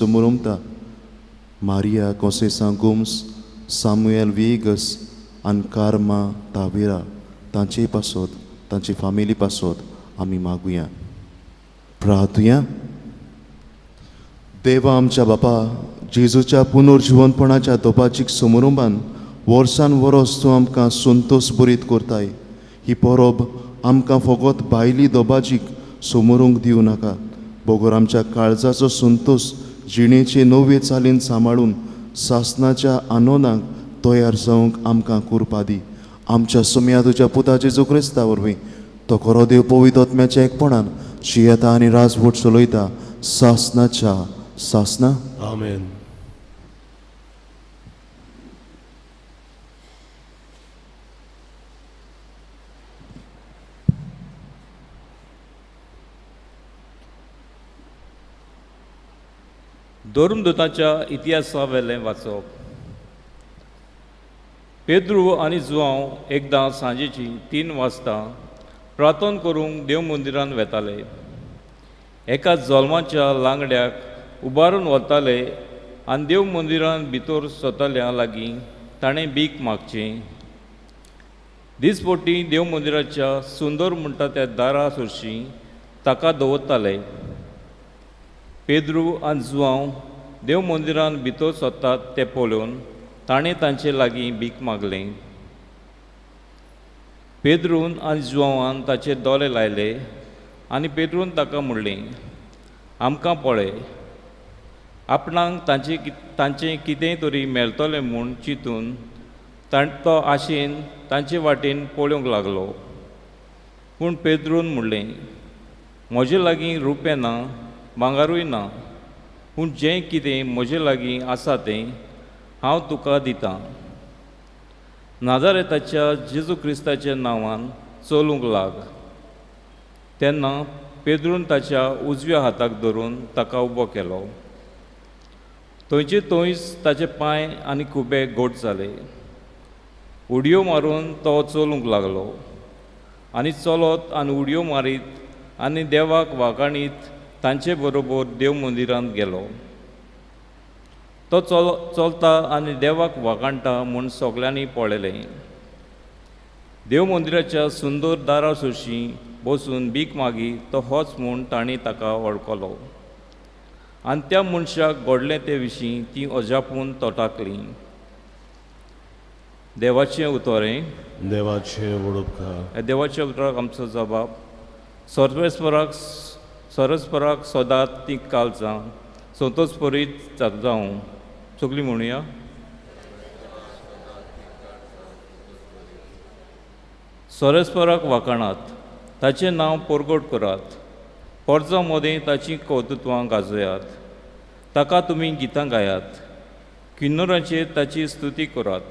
समोरमता Maria कोसेसां Gomes, Samuel Viegas आनी Karma Tavera तांचे पासत, तांची फामिली पासत आमी मागुया. प्रार्थुया. देवा आमच्या बापा, जेजूच्या पुनर्जिवनपणाच्या दोबाजीक समारंभान वर्सान वरोस तूं आमकां संतोश बरीत करताय. ही परब आमकां फकत भायली दोबाजीक समोरूंक दिवं नाका, बगर आमच्या काळजाचो संतोश जिणेचे नवे चालीन सांबाळून सासनाच्या आनंदाक तयार जावंक आमकां कुरपा दी. आमच्या सुमया तुज्या पुता जेजू क्रिस्ता वरवीं तो खरो देव पवित्र आत्म्याच्या एकपणान जियेता आनी राजवट चलयता सासनाच्या सासना. आमेन. धर्मदूताच्या इतिहासावेलें वाचप. पेद्रू आनी जुआंव एकदां सांजेची 3 वाजता प्रार्थना करूंक देव मंदिरान वेताले. एका जल्माच्या लांगड्याक उबारून वताले आनी देव मंदिरान भितर सोताल्या लागीं ताणें भीक मागचें. दिसपट्टी देव मंदिराच्या सुंदर म्हणटा त्या दारा सरशीं ताका दवरताले. पेद्रू आनी जुआंव देव मंदिरान भितर सोदतात तें पळोवन ताणें तांचे लागीं भीक मागलें. पेद्रून आनी जुआंवान ताचे दोळे लायले आनी पेद्रून ताका म्हणलें, आमकां पळय. आपणाक तांचें कितेंय तरी मेळटलें म्हूण चिंतून तो आशेन तांचे वाटेन पळोवंक लागलो. पूण पेद्रून म्हणलें, म्हजे लागीं रुपें ना, भांगारूय ना, पूण जें कितें म्हजे लागीं आसा तें हांव तुका दितां. नाजारेताच्या जेजू क्रिस्ताच्या नांवान चलूंक लाग. तेन्ना पेद्रून ताच्या उजव्या हाताक धरून ताका उबो केलो. थंयचे थंयच ताचे पांय आनी खुबे घट जाले. उडयो मारून तो चलूंक लागलो आनी चलत आनी उडयो मारीत आनी देवाक वागाणीत तांचे बरोबर देव मंदिरांत गेलो. तो चलता आनी देवाक वागाणटा म्हूण सगल्यांनी पळयलें. देव मंदिराच्या सुंदर दारा सरशीं बसून भीक मागी तो होच म्हूण तांणी ताका वळखलो आनी त्या मनशाक घडलें ते विशीं ती अजापून तटाकलीं. देवाचें उतरें. देवाचें वडपकार. देवाच्या उतराक आमचो जबाब. सरस्पराक सदांच ती कालजां संतोष परीत जावं. सगळीं म्हणुया. सरस्पराक वाखाणात, ताचें नांव परगट करात, पोरजां मदें ताचीं कौतुत्वां गाजयात. ताका तुमी गितां गायात, किन्नरांचेर ताची स्तुती करात,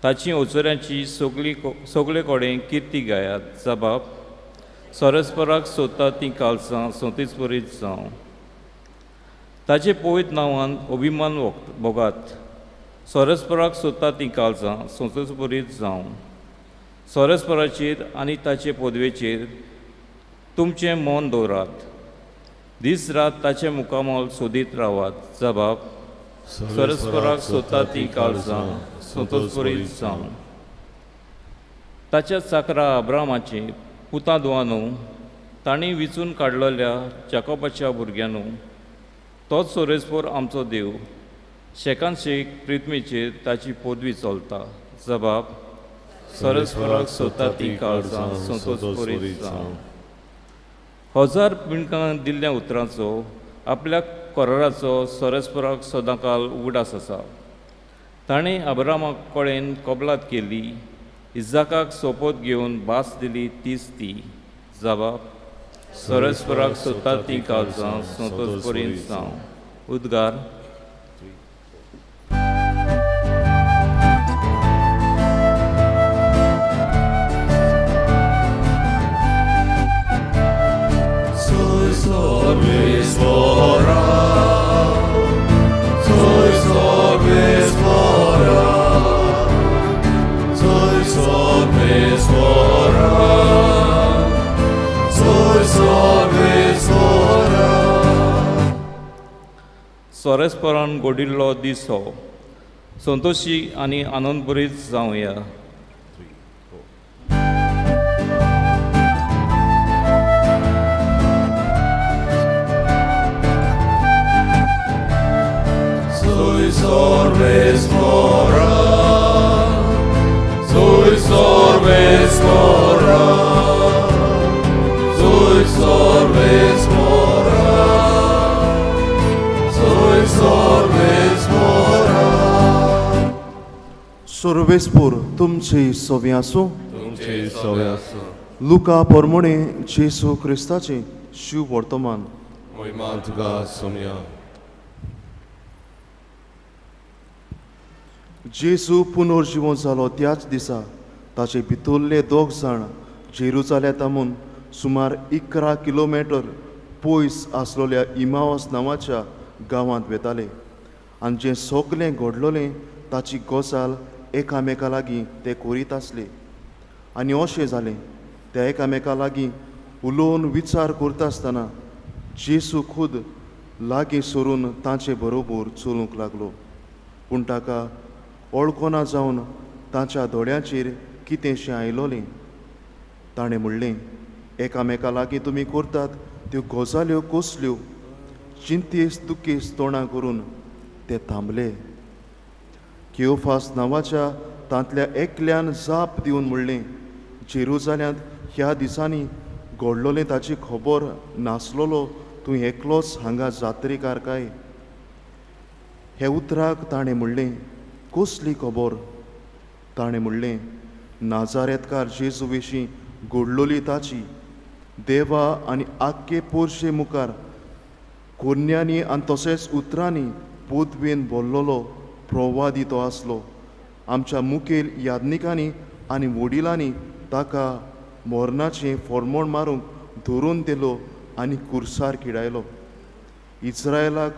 ताची ओचऱ्यांची सगळे कडेन किर्ती गायात. जबाब. सरस्पराक सोदता ती कालसां सोंतीच परीत जावं. ताचे पवित्र नांवान अभिमान भोगात. सरस्पराक सोदता ती कालसां सोंतीच परीत जावं. सरस्पराचेर आनी ताचे पदवेचेर तुमचें मन दवरात. दीस रात ताचें मुखामल सोदीत रावात. जबाब. सरस्पराक सोदता ती कालसां सोंतोच परीत जावं. ताच्या चाकरा अब्रामाचे पुतां दुवानू, तांणी विचून काडलेल्या जाकोबाच्या भुरग्यांनू, तोच सोरेस्पर आमचो देव, शेकान शेक प्रिथ्मीचेर ताची पदवी चलता. जबाब. सरस्पराक सोदता ती काळजां संतोष परीत जावं. 1000 पिणकां दिल्ल्या उतरांचो आपल्या कराराचो सरस्पराक सदांकाल उगडास आसा. ताणें अब्रामा कडेन कबलात केली, इजाकाक सोपोत घेवन भास दिली तीच ती. जबाब. सरस्पराक सोदता ती काळजां संतोष परीत जावं. उद्गार. सोरेस्परान घडिल्लो दीस हो. संतोशी आनी आनंदभरीत जावया. Sui sorbes mora, sui sorbes mora, sui sorbes mora, sui sorbes mora. सर्वेस्पोर तुमचे सवे आसूं. तुमचे सवे आसूं. लुका पोरमोणे जेसू क्रिस्ताचें शिव वर्तमान. मोहिमा तुका सोमया. जेजू पुनर्जिवन जालो त्याच दिसा ताचे भितरले दोग जाण जेरुजाल्या सुमार 11 किलोमिटर पयस आसलेल्या इमावस नांवाच्या गांवांत वेताले आनी जें सगलें घडलोलें ताची गजाल एकामेका लागीं ते करीत आसले. आनी अशें जालें, त्या एकामेका लागीं उलोवन विचार करता आसतना जेजू खूद लागीं सरून तांचे बरोबर चलूंक लागलो. पूण ताका ओळखना जावन ताच्या दोळ्यांचेर कितेंशें आयलोलें. ताणें म्हणलें, एकामेका लागीं तुमी करतात त्यो गजाल्यो कसल्यो? चिंतेस दुखेस तोंडां करून ते थांबले. क्योफास नांवाच्या तांतल्या एकल्यान जाप दिवन म्हणलें, जेरुजाल्यांत ह्या दिसांनी घडलोलें ताची खबर नासलोलो तूं एकलोच हांगा जात्रेकार काय? हे उतराक ताणें म्हणलें, कसली खबर? ताणें म्हणलें, नाजारेतकार जेजू विशीं घडलोली ताची देवा आनी आख्खे पोरशे मुखार कोन्यांनी आनी तशेंच उतरांनी पदवेन भरलेलो प्रवादी तो आसलो. आमच्या मुखेल याज्ञिकांनी आनी वडिलांनी ताका मरणाचें फॉर्मोण मारूंक धरून दिलो आनी कुर्सार किडायलो. इस्रायलाक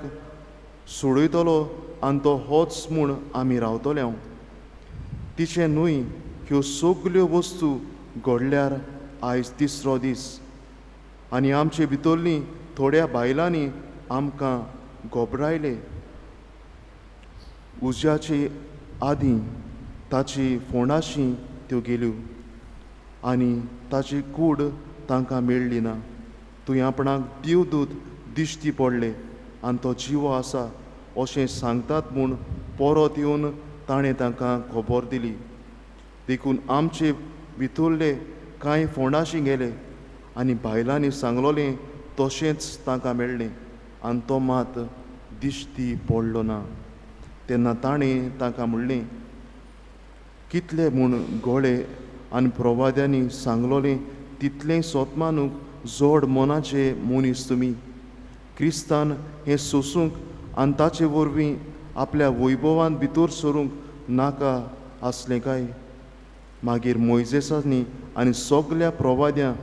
सोडयतलो आनी तो होच म्हूण आमी रावतले. तिचें न्हय ह्यो सगल्यो वस्तू घडल्यार आयज तिसरो दीस आनी आमचे भितरलीं थोड्या बायलांनी आमकां गोबरायले. उज्याचे आदीं ताची फोंडाशी त्यो गेल्यो आनी ताची कूड तांकां मेळ्ळी ना. तुवें आपणाक देवदूत दिश्टी पडले आनी तो जिवो आसा अशें सांगतात म्हूण परत येवन ताणें तांकां खबर दिली. देखून आमचे भितरले कांय फोंडाशी गेले आनी बायलांनी सांगलोलें तशेंच तांकां मेळ्ळें आनी तो मात दिश्टी पडलो ना. तेन्ना ताणें तांकां म्हणलें, कितले म्हूण गोळे आनी प्रवाद्यांनी सांगलोलें तितलें सोतमानूक जोड मनाचे मनीस तुमी. क्रिस्तान हें सोसूंक आनी ताचे वरवीं आपल्या वैभवान भितर सरूंक नाका आसलें काय? मागीर मोयजेसांनी आनी सगल्या प्रवाद्यां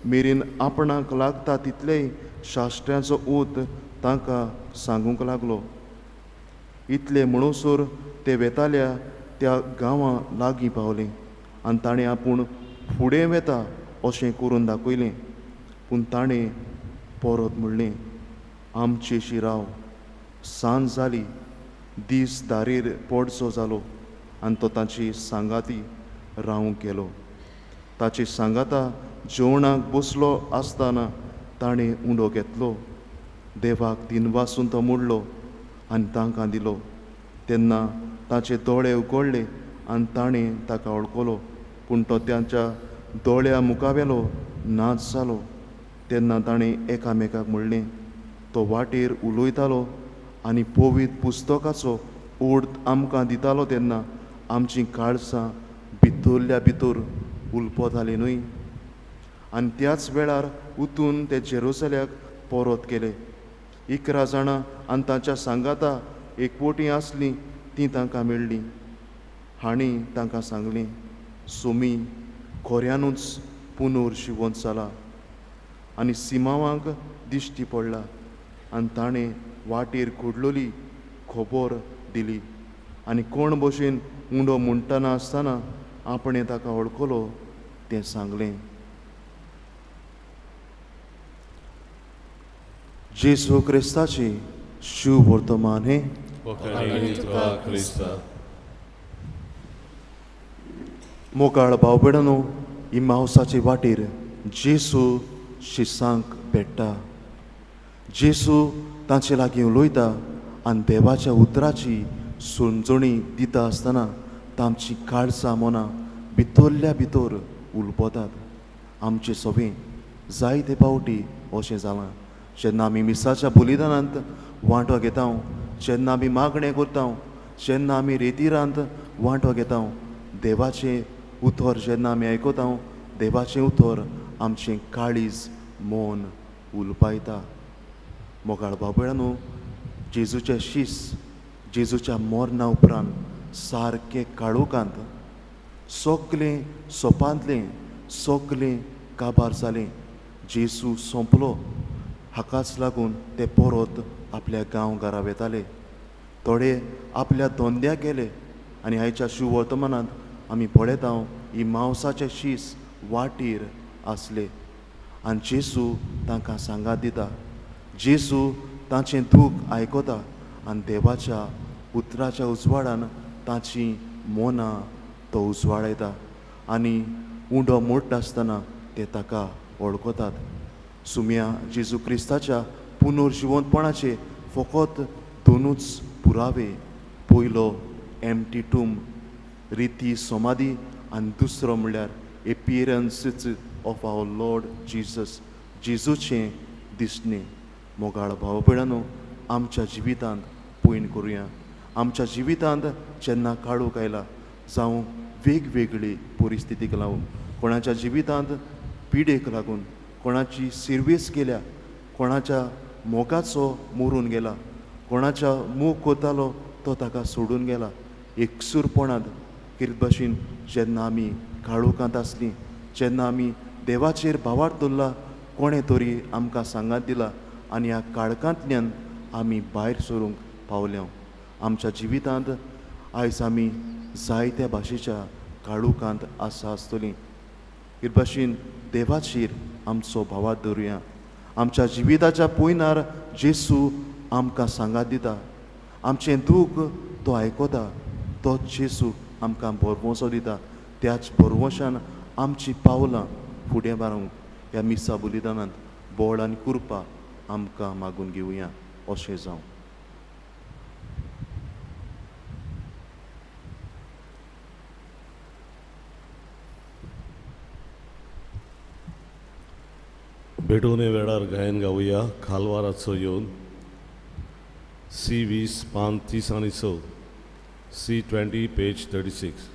मेरेन आपणाक लागता तितलेय शास्त्र्यांचो ओत तांकां सांगूंक लागलो. इतले म्हणसर ते वेताल्या त्या गांवां लागीं पावले आनी ताणें आपूण फुडें वेता अशें करून दाखयलें. पूण ताणें परत म्हणलें, आमचेशी राव, सांज जाली, दीस दारेर पडचो जालो. आनी तो ताची सांगाती रावंक गेलो. ताची सांगाता जेवणाक बसलो आसतना ताणें उंडो घेतलो, देवाक दिनवासून तो मोडलो आनी तांकां दिलो. तेन्ना ताचे दोळे उगडले आनी ताणें ताका वळखलो, पूण तो तांच्या दोळ्या मुखावेलो नाच जालो. तेन्ना ताणें एकामेकाक म्हणलें, तो वाटेर उलयतालो आनी पवित्र पुस्तकाचो अर्थ आमकां दितालो तेन्ना आमचीं काळसां भितरल्या भितर उलपतालीं न्हय? आनी त्याच वेळार उठून ते जेरुसल्याक परत गेले. 11 जाणां आनी तांच्या सांगाता एकवटी आसलीं तीं तांकां मेळ्ळीं. हांणी तांकां सांगलें, सोमी खोऱ्यानूच पुनर्जिवंत जाला आनी सिमांवाक दिश्टी पडला. आनी ताणें वाटेर घडलोली खबर दिली आनी कोण भशेन उंडो म्हणटना आसतना आपणें ताका वळखलो तें सांगलें. जेजू क्रिस्ताचें शिव वर्तमान हें मोगाळ भाव भयणांनो, इमावसाचे वाटेर जेसू शिसांक भेट्टा। जेसू तांचे लागीं उलयता आनी देवाच्या उतराची समजणी दिता आसतना तांची काळजां मनां भितरल्या भितर उलपतात। आमचे सगळें जायते पावटी अशें जालां, जेन्ना आमी मिसाच्या बलिदानांत वांटो घेता, जेन्ना आमी मागणें करता, जेन्ना आमी रेतिरांत वांटो घेता, देवाचें उतर जेन्ना आमी आयकता, देवाचें उतर आमचें काळीज मन उलपायता। मोगाळ भाव भयणांनो, जेजूचे शीस जेजूच्या मरणा उपरांत सारकें काळोखांत सगलें सोपांतलें सगलें काबार जालें। जेजू सोंपलो, हाकाच लागून ते परत आपल्या गांव घरा वेताले। थोडे आपल्या धंद्याक गेले आनी आयच्या शिववर्तमानांत आमी पळयता ही मांसाचे शीस वाटेर आसले आनी जेजू तांकां सांगात दिता। जेजू तांचें दूख आयकता आनी देवाच्या उतराच्या उजवाडान तांची मनां तो उजवाडायता आनी उंडो मोडटा आसतना ते ताका वळखतात। सुम्या जेजू क्रिस्ताच्या पुनर्जिवंतपणाचे फकत दोनूच पुरावे, पयलो एम्प्टी टूम रिती समाधी आनी दुसरो म्हणल्यार appearances of our Lord Jesus, जेजूचें दिसणें। मोगाळ भाव भयणांनो, आमच्या जिवितांत पयण करुया। आमच्या जिवितांत जेन्ना काळोख आयला जावं वेगवेगळी परिस्थितीक लागून, कोणाच्या जिवितांत पिडेक लागून, कोणाची सिर्वीस गेल्या, कोणाच्या मोगाचो मरून गेला, कोणाच्या मोग कोतालो तो ताका सोडून गेला, एकसूरपणांत कितें भाशेन जेन्ना आमी काळोखांत आसलीं, जेन्ना आमी देवाचेर भावार्थ दवरला, कोणें तरी आमकां सांगात दिला आनी ह्या काळखांतल्यान आमी भायर सरूंक पावल्या। आमच्या जिवितांत आयज आमी जायत्या भाशेच्या काळोखांत आसा आसतलीं। हे भाशेन देवाचेर आमचो भावार्थ दवरुया। आमच्या जिविताच्या पयनार जेसू आमकां सांगात दिता, आमचें दूख तो आयकता, तो जेसू आमकां भरवंसो दिता। त्याच भरवंशान आमची पावलां फुडें बारूंक ह्या मिसा बलिदानांत बळ आनी कृपा आमकां मागून घेवया। अशें जावं। भेटवणे वेळार गायन गावया खालवाराचो येवन सी 20 पान 30 आनी 6, सी 20 पेज 36।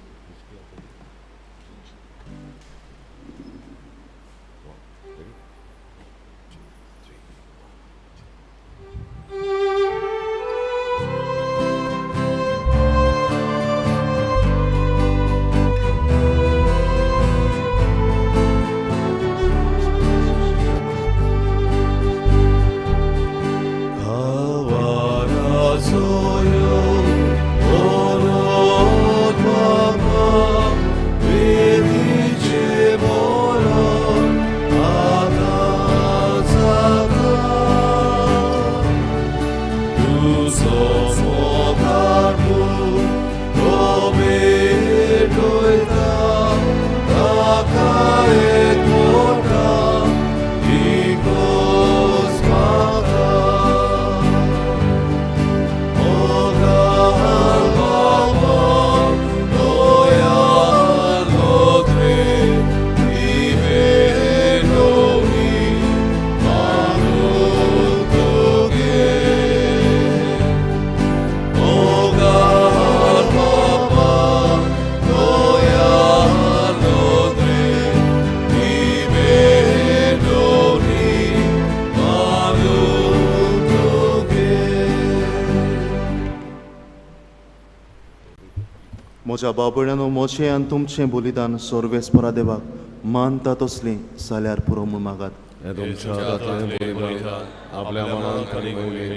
म्हज्या बाबड्यानो, म्हजें आनी तुमचें बलिदान सर्वेस्परा देवाक मानता तसलें जाल्यार पुरो म्हूण मागात। तुमच्या हातांतलें बलिदान आपल्या मनान आनी गोंगे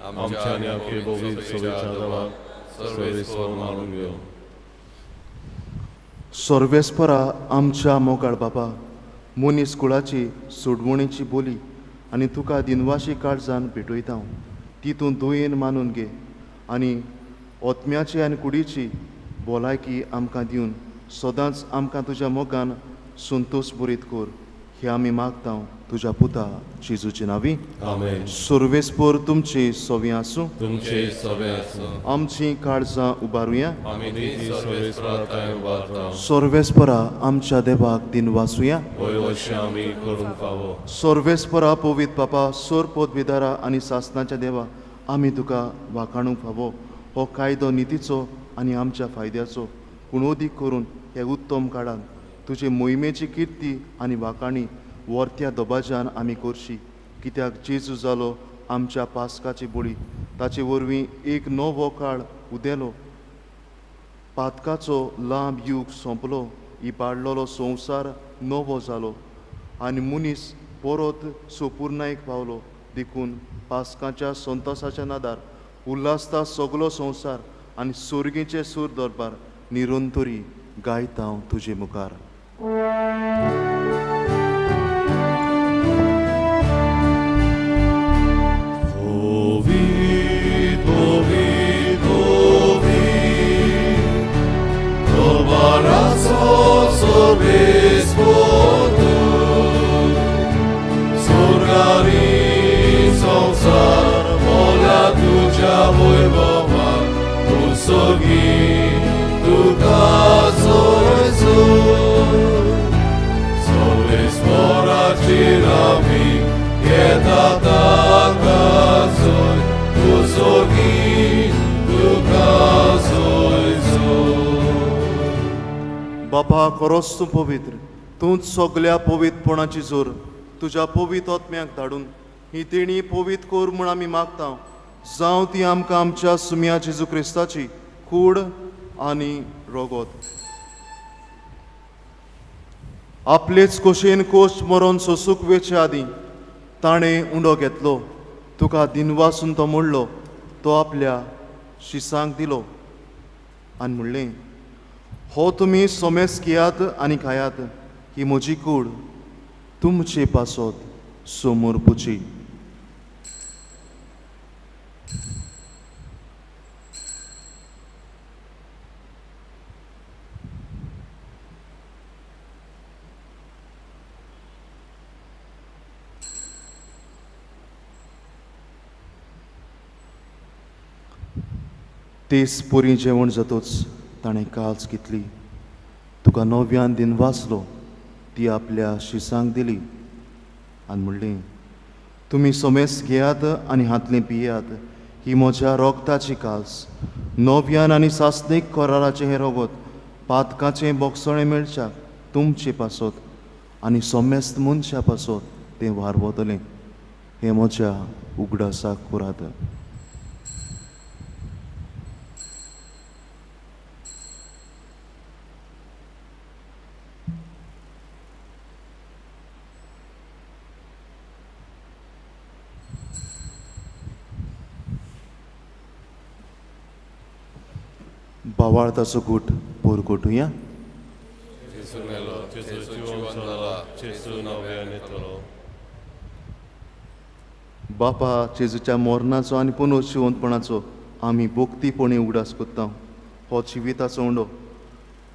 आमच्या आनी आपले बोवीत सवेच्या देवाक सर्वेस्पर मानून घेवं। सर्वेस्परा आमच्या मोगाळ बाबा, मनीस कुळाची सोडवणेची बोली आनी तुका दिनवाशी काळजान भेटयता। ती तूं दुयेन मानून घे आनी ओतम्याची आनी कुडीची भलायकी आमकां दिवन सदांच आमकां तुज्या मोगान संतोश बरीत कर. हे आमी मागता तुज्या पुता जेजूचे नांवी. आमेन. सर्वेस्पर तुमचे सवी आसूं. तुमचे सवे आसूं. आमची काळजां उबारुया. आमी ती सर्वेस्परा थंय उबारता. सर्वेस्परा आमच्या देवाक दिनवासुया. वय अशें आमी करूंक फावो. सर्वेस्परा पवित्र बापा, सोर पदवीदारा आनी सासनाच्या देवा, आमी तुका वाखाणूंक फावो. हो कायदो नितीचो आनी आमच्या फायद्याचो, पूण अदीक करून हे उत्तम काळान तुजे मोहिमेची किर्ती आनी वाखाणी वर्त्या दबाज्यान आमी करशी. कित्याक जेजू जालो आमच्या पास्काची बळी, ताचे वरवीं एक नवो काळ उदेलो, पातकाचो लांब यूग सोंपलो, इबाडलेलो संवसार नवो जालो आनी मनीस परत सोपुर्णायेक पावलो. देखून पास्काच्या संतोसाच्या नादार उल्हासता सगलो संवसार आनी सोर्गीचे सूर दरबार निरंतरी गायता हांव तुजे मुखार. बापा, खरोच तूं पवित्र, तूंच सगल्या पवित्रपणाची जोर. तुज्या पवित्र आत्म्याक धाडून ही देणी पवित्र कर म्हूण आमी मागता. जावं ती आमकां आमच्या सुम्या जेजू क्रिस्ताची कूड आनी रगत. आपलेच कोशेन कोश मरोन सोसूक वेचे आदीं ताणें उंडो घेतलो, तुका दिनवासून तो मोडलो, तो आपल्या शिसांक दिलो आनी म्हणलें, हो तुमी सोमेस घेयात आनी खायात, ही म्हजी कूड तुमचे पासत समर्पुची. तेच पुरी जेवण जातोच ताणें काल्स घेतली, तुका नव्यान दिनवासलो, ती आपल्या शिसांक दिली आनी म्हणलें, तुमी सोमेस घेयात आनी हातलें पियात, ही म्हज्या रोगताची काल्स, नव्यान आनी सासणीक कराराचें हें रोगत पातकाचें बोगसणें मेळच्याक तुमचे पासत आनी सोमेस्त मनशा पासत तें वारवतलें. हें म्हज्या उगडासाक करात. बावाळताचो गूट पोरगोटुया. बापा, जेजूच्या मरणाचो आनी पुनर्जिवंतपणाचो आमी भक्तीपणी उगडास करता. हो जिविताचो उंडो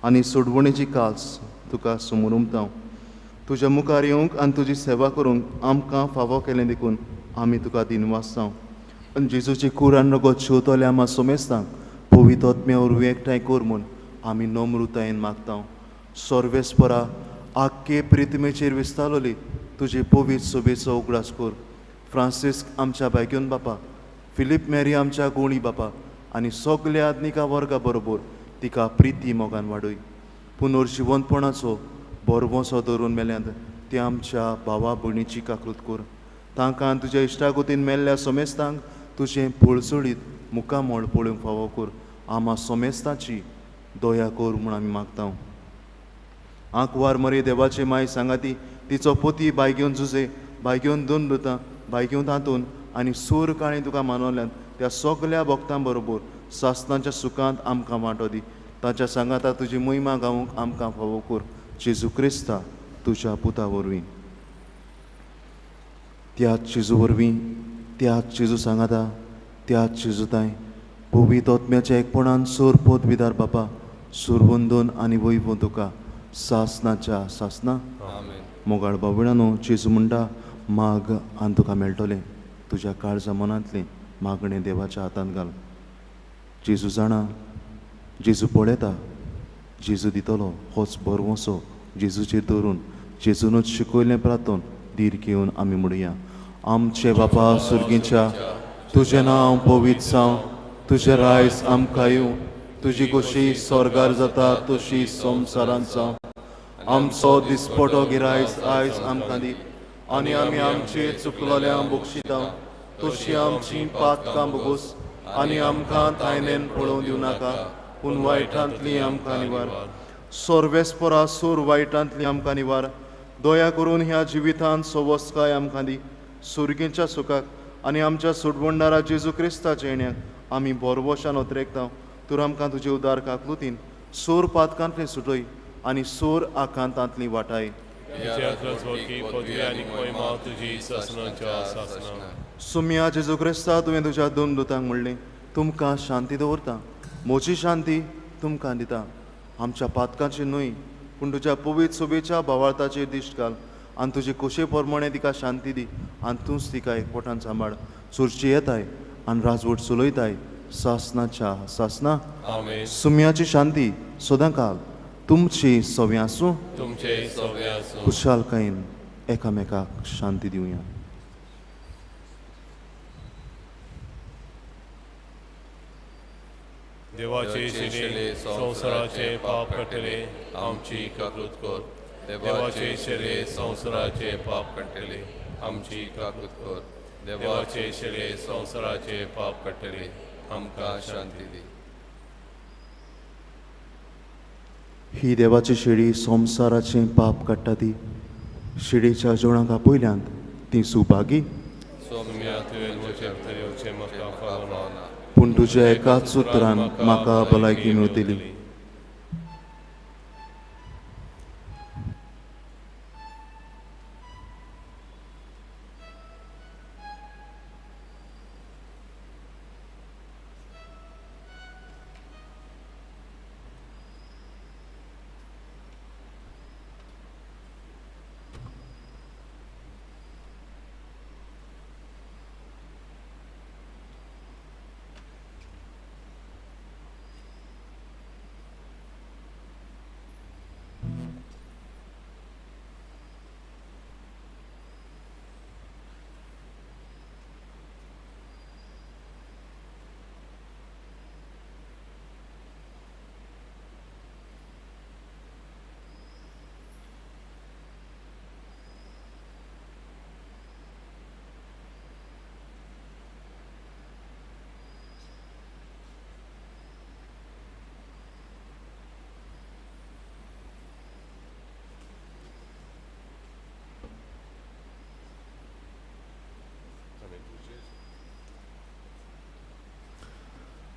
आनी सोडवणेची काल्स तुका समोर. तुज्या मुखार येवंक आनी तुजी सेवा करूंक आमकां फावो केलें देखून आमी तुका दिनवासता. आनी जेजूची कूड आनी रगत शिंवतल्या आमा सोमेस्तांक पवित्र आत्म्या वरवीं एकठांय कर म्हूण आमी नम्रतायेन मागता. सर्वेस्परा, आख्खे प्रितमेचेर विस्तारलोली तुजे पवित्र सोबेचो उगडास कर. फ्रांसिस्क आमच्या भाग्योन बापा, फिलीप मेरी आमच्या गोणी बापा आनी सगल्या आदनिका वर्गा बरोबर तिका प्रिती मोगान वाडय. पुनर्जिवंतपणाचो भरवंसो धरून मेल्यांत ते आमच्या भावा भयणीची काकृत कर. तांकां तुज्या इश्टागतीन मेल्ल्या सोमेस्तांक तुजें पळसळीत मुखामळ पळोवंक फावो कर. आमा सोमेस्ताची दया कर म्हूण आमी मागता. आंकवार मरे देवाचे माय सांगाती, तिचो पोती बाय घेवन जुजे, बाय घेवन दोन मृतां, बाय घेवन तातून आनी सूर काळी तुका मानवल्यान त्या सगल्या भक्तां बरोबर सासनाच्या सुखांत आमकां वांटो दी. ताच्या सांगाता तुजी महिमा गावंक आमकां फावो कर. जेजू क्रिस्ता तुज्या पुता वरवीं. त्या जेजू वरवीं, त्या जेजू सांगाता, त्याच जेजुताय पवित्र आत्म्याच्या एकपणान सोर पदवीदार बापा सुरवंदन आनी वैभव तुका सासनाच्या सासना. मोगाळ बाबुळानो, जेजू म्हणटा माग आनी तुका मेळटलें, तुज्या काळजा मनांतलें मागणें देवाच्या हातांत घाल. जेजू जाणा, जेजू पळयता, जेजू दितलो होच भरवंसो जेजूचेर दवरून जेजूनच शिकयलें प्रार्थन धीर घेवन आमी म्हणुया. आमचे बापा सुर्गीच्या, तुजें नांव पवित्र जावं, तुजें रायस आमकां येवं, तुजी खोशी स्वर्गार जाता तशी संवसारांत जावं. आमचो दिसपटो गिरायस आयज आमकां दी आनी आमी आमचे चुकलोल्या बक्षिता तशी आमची पातकां भोगोस आनी आमकां तायनेन पळोवन दिवं नाका, पूण वायटांतली आमकां निवार. सोर्वेस्परा सोर वायटांतली आमकां निवार. दया करून ह्या जिवितांत सवस्काय आमकां दी, सुर्गींच्या सुखाक आनी आमच्या सुटवंडारा जेजू क्रिस्ताच्या येण्याक आमी भरवशान ओतरेकता. तूं आमकां तुजे उदार काकलुतीन सोर पातकांतली सुटय आनी सोर आकांतांतली वाटाय. सुम्या जेजू क्रिस्ता, तुवें तुज्या दोन दुतांक म्हणलें, तुमकां शांती दवरता, म्हजी शांती तुमकां दिता. आमच्या पातकांची न्हय पूण तुज्या पवित्र सोबेच्या भावार्थाचेर दिश्ट घाल आनी तुजे खोशे प्रमाणे तिका शांती दी आनी तूंच तिका एकवटान सांबाळ. चुरची येताय आनी राजवट चलयताय सासनाच्या सासना. सुम्याची शांती सदांकाल तुमची सव्या आसूं. खुशालकायेन एकामेकाक शांती दिवया. देवाचे शिरे संवसाराचे पाप काडटले आमची काकूत कर. देवाचे शिरे संवसाराचे पाप काडटले आमची काकूत कर. देवाचे शिरे संवसाराचे पाप काडटले आमकां शांती दी. ही देवाची शेळी संवसाराचें पाप काडटा ती शेळीच्या जेवणाक आपयल्यांत ती सुभागी. पूण तुज्या एकाच उतरान म्हाका भलायकी मेळटली.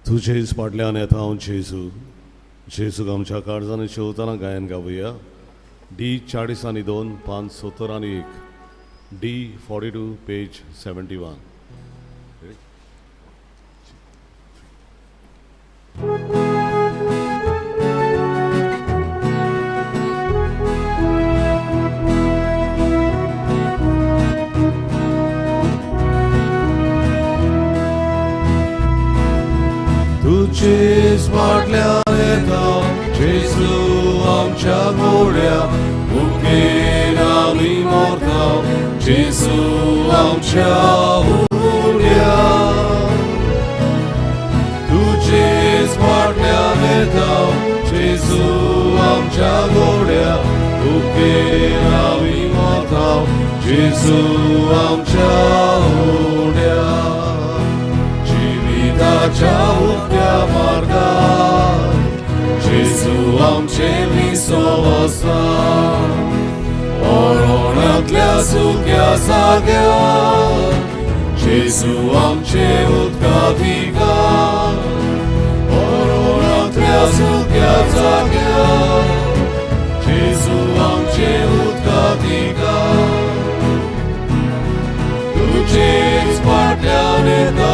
तुजेच फाटल्यान येता हांव जेजू. जेजूक आमच्या काळजांनी शेवतना गायन गावया. डी 40 आनी 2 5 70 आनी 1, डी 42 पेज 71. तुजेच फाटल्यान येता जेजू आमच्या गोड्या, भुकेन आमी मरता जेजू आमच्या उड्या. तुजेच फाटल्यान येता जेजू आमच्या गोड्या, भुकेन आमी मरता जेजू आमच्या उड्या. जिविताच्या उक्त्या मार्गार जेजू आमचे विसव आसा, मरणांतल्या सुक्या जाग्यार जेजू आमचे उदका दिकार. मरणांतल्या सुक्या जाग्यार जेजू आमचे उदका दिकार. तुजेच फाटल्यान येता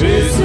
जेजू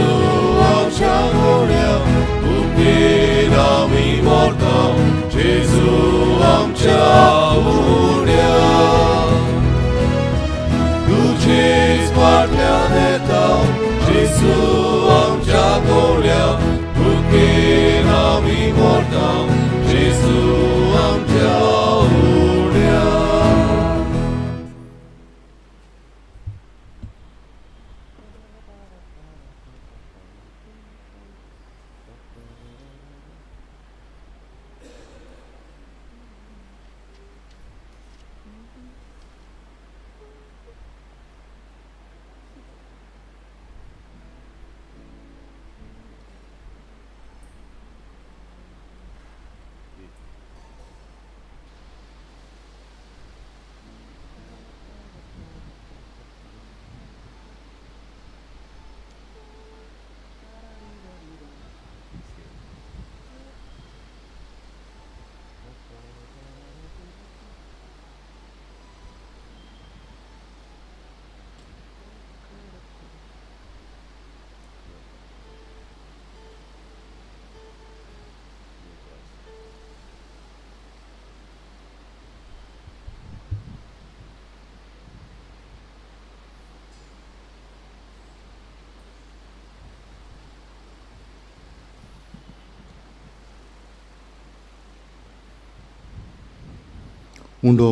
उंडो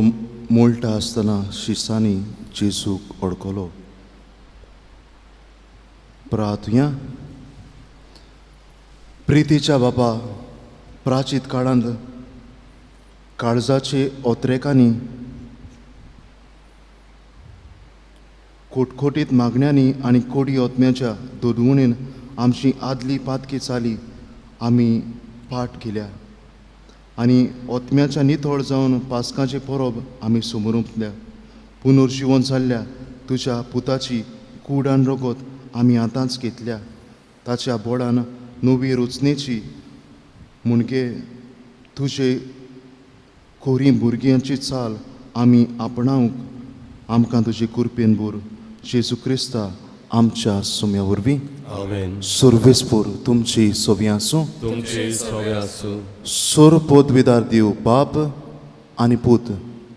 मोळटा आसतना शिसांनी जेजूक अडकलो. प्रार्थुया. प्रितीच्या बापा, प्राचीत काळांत काळजाचे ओत्रेकांनी खोटखोटीत मागण्यांनी आनी कोडी ओतम्याच्या दोदवणीन आमची आदली पातकी चाली आमी पाठ केल्या आनी ओतम्याच्या नितळ जावन पासकांचे परब आमी समरुंपल्या. पुनर्जिवन जाल्ल्या तुज्या पुताची कूड आनी रगत आमी आतांच घेतल्या. ताच्या बोडान नवी रचनेची म्हणजे तुजे खोरी भुरग्यांची चाल आमी आपणावंक आमकां तुजे कृपेन भर. जेजू क्रिस्ता आमच्या सुम्या वरवीं. आमेन. सुर्वेसपूर तुमची सोवी आसूं. तुमची सवे आसूं. सोर पदवीदार देव बाप आनी पूत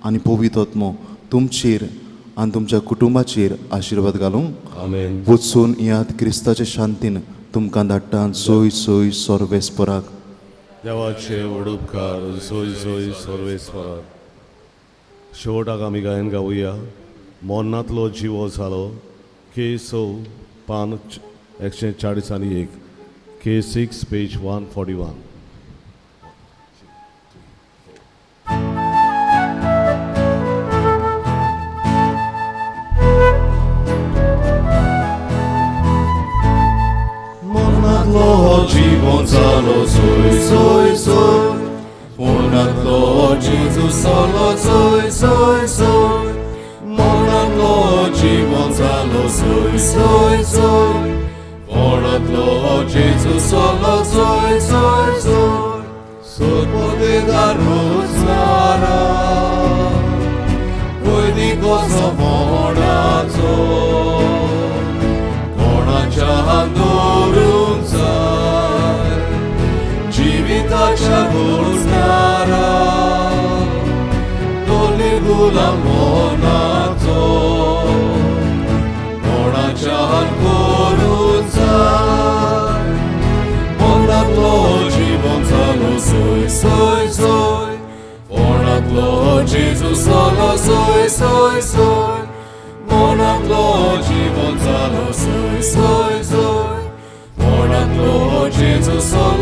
आनी पवित्र तुमचेर आनी तुमच्या कुटुंबाचेर आशिर्वाद घालूं. आमेन. वचून याद क्रिस्ताचे शांतीन तुमकां धाडटा. सोय सोय सर्वेस्पराक. देवाचे व्हड उपकार सोय सोय सर्वेस्पराक. शेवटाक आमी गायन गावया. मोन्नांतलो जिवो जालो के स पान 140 आनी 1 के 6 पेज 141. मोनांतलो जीवन जालो सोय सोय सोय, मोनांतलो जेजू जालो सोय सोय सोय, मोनांतलो जीवन जालो सोय सोय सोय, मोनांतलो जेजू जालो सोय सोय सोय, सोदपोदेदार रोजनारा वयदी कसो मोनाचो कोणाच्या दवरूंक जाय जिविताच्या रोजनारा दोली गुलाम मोनाचो कोणाच्या करूंक जाय मोनांतलो जीवन जालो सोय सोय सोय, मोनांतलो जेजू जालो सोय सोय सोय, मोनांतलो जीवन जालो सोय सोय सोय, मोनांतलो जेजू जालो